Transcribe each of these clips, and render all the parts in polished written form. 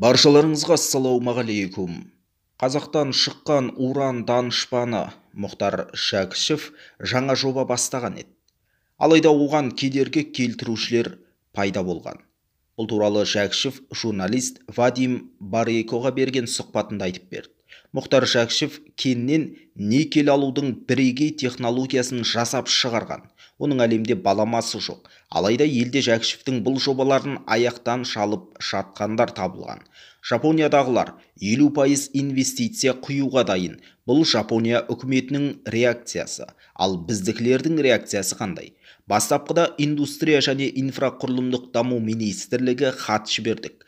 Баршаларыңызға ассалаумағалейкум. Қазақтан шыққан уран данышпаны Мұхтар Жәкішев жаңа жоба бастаған еді. Алайда оған кедергі келтірушілер пайда болған. Бұл туралы Жәкішев журналист Вадим Барейкоға берген сұхбатында айтып берді. Мұхтар Жәкішев кеннен никель алудың бірегей технологиясын жасап шығарған. Оның әлемде баламасы жоқ. Алайда елде Жәкішевтің бұл жобаларын аяқтан шалып жатқандар табылған. Жапониядағылар 50% инвестиция құюға дайын. Бұл Жапония үкіметінің реакциясы. Ал біздікілердің реакциясы қандай? Бастапқыда Индустрия және инфрақұрылымдық даму министрлігі хат жібердік.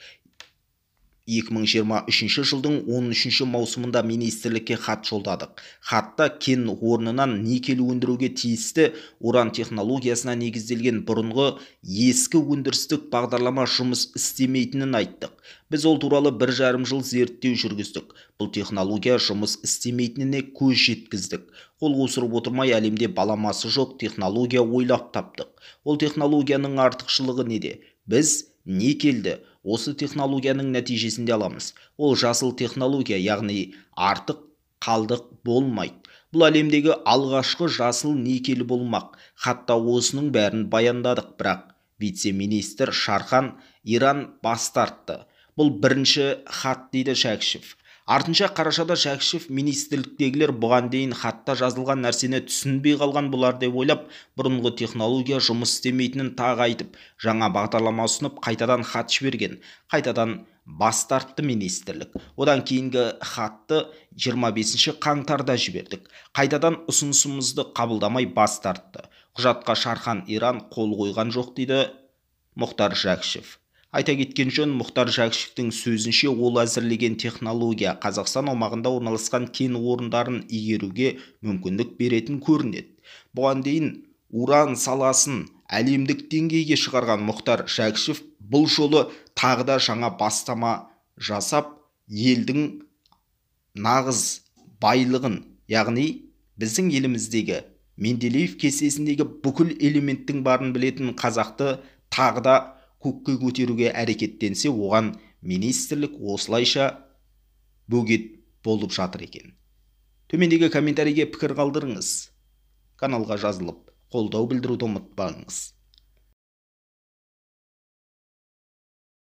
2023 жылдың 13 маусымында министрлікке хат жолдадық. Хатта кен орнынан никель өндіруге тиісті уран технологиясына негізделген бұрынғы ескі өндірістік бағдарлама жұмыс істемейтінін айттық. Біз ол туралы 1,5 жыл зерттеу жүргіздік. Бұл технология жұмыс істемейтініне көз жеткіздік. Қол қусырып отырмай әлемде баламасы жоқ технология ойлап таптық. Ол технологияның артықшылығы неде? Біз никельді осы технологияның нәтижесінде аламыз. Ол жасыл технология, яғни артық қалдық болмайды. Бұл әлемдегі алғашқы жасыл никель болмақ. Хатта осының бәрін баяндадық, бірақ вице-министр Шархан Иран бас тартты. Бұл бірінші хат, дейді Жәкішев. Артынша қарашада Жәкішев министрліктегілер бұған дейін хатта жазылған нәрсені түсінбей қалған бұлар деп ойлап, бұрынғы технология жұмыс істемейтінін тағы айтып, жаңа бағдарлама ұсынып, қайтадан хат жіберген. Қайтадан бас тартты министрлік. Одан кейінгі хатты 25 қаңтарда жібердік. Қайтадан ұсынысымызды қабылдамай бас тартты. Құжатқа Шархан Иран қол қойған жоқ, дейді Мұхтар Жәкішев. Айта кеткен жөн, Мұхтар Жәкішевтің сөзінше, ол әзірлеген технология Қазақстан аумағында орналасқан кен орындарын игеруге мүмкіндік беретін көрінеді. Бұған дейін уран саласын әлемдік деңгейге шығарған Мұхтар Жәкішев бұл жолы тағы да жаңа бастама жасап, елдің нағыз байлығын, яғни біздің еліміздегі Менделеев кестесіндегі бүкіл элементтің барын білетін қазақты тағы да көкке көтеруге әрекеттенсе, оған министрлік осылайша бөгет болып жатыр екен. Төмендегі комментарийге пікір қалдырыңыз. Каналға жазылып, қолдау білдіруді ұмытпаңыз.